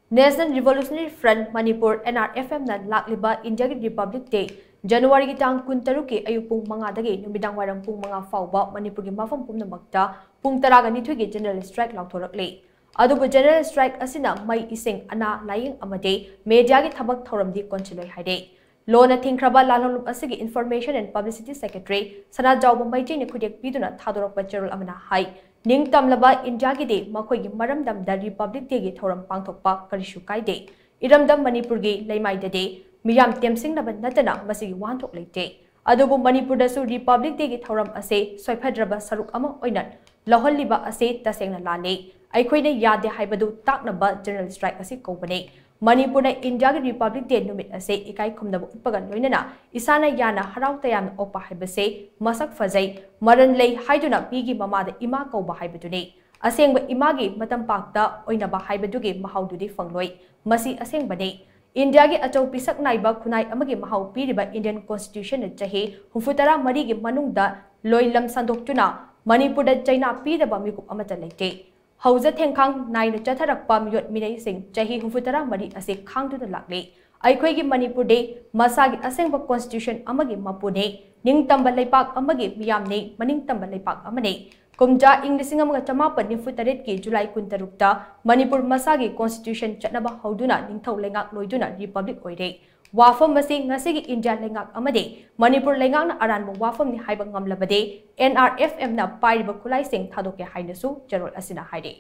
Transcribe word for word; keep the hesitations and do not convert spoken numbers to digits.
National Revolutionary Front Manipur, N R F M ꯅ ꯂꯥꯛꯂꯤꯕ ꯏꯟꯗꯤꯌꯥꯒꯤ Republic Day, ꯖꯅꯋꯥꯔꯤꯒꯤ ꯇꯥꯡ ꯀꯨꯟꯇꯔꯨꯛꯀꯤ ꯑꯌꯨꯛ ꯄꯨꯡ ꯃꯉꯥꯗꯒꯤ ꯅꯨꯃꯤꯗꯥꯡ ꯋꯥꯏꯔꯝ ꯄꯨꯡ ꯃꯉꯥ ꯐꯥꯎꯕ ꯃꯅꯤꯄꯨꯔꯒꯤ ꯃꯐꯝ ꯄꯨꯝꯅꯃꯛꯇ ꯄꯨꯡ ꯇꯔꯥꯒ ꯅꯤꯊꯣꯏꯒꯤ general strike ꯂꯥꯎꯊꯣꯔꯛꯂꯤ꯫ ꯑꯗꯨꯕꯨ general strike ꯑꯁꯤꯅ ꯃꯩ, ꯏꯁꯤꯡ, ꯑꯅꯥ ꯂꯥꯌꯦꯡ ꯑꯃꯗꯤ mediaꯒꯤ ꯊꯕꯛ ꯊꯧꯔꯝꯗꯤ ꯀꯣꯟꯁꯤꯜꯂꯣꯏ ꯍꯥꯏꯔꯤ꯫ ꯂꯣꯅ ꯊꯤꯡꯈ꯭ꯔꯕ ꯂꯥꯜꯍꯧꯂꯨꯞ ꯑꯁꯤꯒꯤ Information and Publicity Secretary ꯁꯅꯥꯖꯥꯎꯕ ꯃꯩꯇꯩꯅ ꯈꯨꯗꯦꯛ ꯄꯤꯗꯨꯅ ꯊꯥꯗꯣꯔꯛꯄ ꯆꯦꯔꯣꯜ ꯑꯃꯅ ꯍꯥꯏ, ꯅꯤꯡꯇꯝꯂꯕ ꯏꯟꯗꯤꯌꯥꯒꯤꯗꯤ ꯃꯈꯣꯏꯒꯤ ꯃꯔꯝꯗꯝꯗ Republic Dayꯒꯤ ꯊꯧꯔꯝ ꯄꯥꯡꯊꯣꯛꯄ ꯀꯔꯤꯁꯨ ꯀꯥꯏꯗꯦ꯫ ꯏꯔꯝꯗꯝ ꯃꯅꯤꯄꯨꯔꯒꯤ ꯂꯩꯃꯥꯏꯗꯗꯤ ꯃꯤꯌꯥꯝ ꯇꯦꯝꯁꯤꯡꯅꯕ ꯅꯠꯇꯅ ꯃꯁꯤꯒꯤ ꯋꯥꯍꯟꯊꯣꯛ ꯂꯩꯇꯦ꯫ ꯑꯗꯨꯕꯨ ꯃꯅꯤꯄꯨꯔꯗꯁꯨ Republic Dayꯒꯤ ꯊꯧꯔꯝ ꯑꯁꯤ ꯁꯣꯏꯐꯗ꯭ꯔꯕ ꯁꯔꯨꯛ ꯑꯃ ꯑꯣꯏꯅ ꯂꯧꯍꯜꯂꯤꯕ ꯑꯁꯤ ꯇꯁꯦꯡꯅ ꯂꯥꯜꯂꯤ꯫ ꯑꯩꯈꯣꯏꯅ ꯌꯥꯗꯦ ꯍꯥꯏꯕꯗꯨ ꯇꯥꯛꯅꯕ general strike ꯑꯁꯤ ꯀꯧꯕꯅꯤ꯫ ꯃꯅꯤꯄꯨꯔꯅ ꯏꯟꯗꯤꯌꯥꯒꯤ Republic Day ꯅꯨꯃꯤꯠ ꯑꯁꯤ ꯏꯀꯥꯏ ꯈꯨꯝꯅꯕ ꯎꯠꯄꯒ ꯂꯣꯏꯅꯅ ꯏꯁꯥꯅ ꯌꯥꯅ ꯍꯔꯥꯎ ꯇꯌꯥꯝꯅ ꯑꯣꯛꯄ ꯍꯥꯏꯕꯁꯤ ꯃꯁꯛ ꯐꯖꯩ꯫ ꯃꯔꯟ ꯂꯩ ꯍꯥꯏꯗꯨꯅ ꯃꯤꯒꯤ ꯃꯃꯥꯗ ꯏꯃꯥ ꯀꯧꯕ ꯍꯥꯏꯕꯗꯨꯅꯤ꯫ ꯑꯁꯦꯡꯕ ꯏꯃꯥꯒꯤ ꯃꯇꯝꯄꯥꯛꯇ ꯑꯣꯏꯅꯕ ꯍꯥꯏꯕꯗꯨꯒꯤ ꯃꯍꯥꯎꯗꯨꯗꯤ ꯐꯪꯂꯣꯏ꯫ ꯃꯁꯤ ꯑꯁꯦꯡꯕꯅꯤ꯫ ꯏꯟꯗꯤꯌꯥꯒꯤ ꯑꯆꯧ ꯄꯤꯁꯛ ꯅꯥꯏꯕ ꯈꯨꯟꯅꯥꯏ ꯑꯃꯒꯤ ꯃꯍꯥꯎ ꯄꯤꯔꯤꯕ Indian Constitutionꯅ ꯆꯍꯤ ꯍꯨꯝꯐꯨꯇꯔꯥ ꯃꯔꯤꯒꯤ ꯃꯅꯨꯡꯗ ꯂꯣꯏ ꯂꯝ ꯁꯟꯗꯣꯛꯇꯨꯅ ꯃꯅꯤꯄꯨꯔꯗ ꯆꯩꯅꯥ ꯄꯤꯗꯕ ꯃꯤꯀꯨꯞ ꯑꯃꯠꯇ ꯂꯩꯇꯦ꯫ ꯍꯧꯖ ꯊꯦꯡꯈꯥꯡ ꯅꯥꯏꯅ ꯆꯠꯊꯔꯛꯄ ꯃꯤꯑꯣꯠ ꯃꯤꯅꯩꯁꯤꯡ ꯆꯍꯤ ꯍꯨꯝꯐꯨꯇꯔꯥ ꯃꯔꯤ ꯑꯁꯤ ꯈꯥꯡꯗꯨꯅ ꯂꯥꯛꯂꯤ꯫ ꯑꯩꯈꯣꯏꯒꯤ ꯃꯅꯤꯄꯨꯔꯗꯤ ꯃꯁꯥꯒꯤ ꯑꯁꯦꯡꯕ Constitution ꯑꯃꯒꯤ ꯃꯄꯨꯅꯤ, ꯅꯤꯡꯇꯝꯕ ꯂꯩꯄꯥꯛ ꯑꯃꯒꯤ ꯃꯤꯌꯥꯝꯅꯤ, ꯃꯅꯤꯡꯇꯝꯕ ꯂꯩꯄꯥꯛ ꯑꯃꯅꯤ꯫ ꯀꯨꯝꯖꯥ ꯏꯪ ꯂꯤꯁꯤꯡ ꯑꯃꯒ ꯆꯃꯥꯄꯟ ꯅꯤꯐꯨ ꯇꯔꯦꯠꯀꯤ July ꯀꯨꯟꯇꯔꯨꯛꯇ ꯃꯅꯤꯄꯨꯔ ꯃꯁꯥꯒꯤ Constitution ꯆꯠꯅꯕ ꯍꯧꯗꯨꯅ ꯅꯤꯡꯊꯧ ꯂꯩꯉꯥꯛ ꯂꯣꯏꯗꯨꯅ Republic ꯑꯣꯏꯔꯦ꯫ ꯋꯥꯐꯝ ꯑꯁꯤ ꯉꯁꯤꯒꯤ ꯏꯟꯗꯤꯌꯥ ꯂꯩꯉꯥꯛ ꯑꯃꯗꯤ ꯃꯅꯤꯄꯨꯔ ꯂꯩꯉꯥꯛꯅ ꯑꯔꯥꯟꯕ ꯋꯥꯐꯝꯅꯤ ꯍꯥꯏꯕ ꯉꯝꯂꯕꯗꯤ N R F Mꯅ ꯄꯥꯏꯔꯤꯕ ꯈꯨꯠꯂꯥꯏꯁꯤꯡ ꯊꯥꯗꯣꯛꯀꯦ ꯍꯥꯏꯅꯁꯨ ꯆꯦꯔꯣꯜ ꯑꯁꯤꯅ ꯍꯥꯏꯔꯤ꯫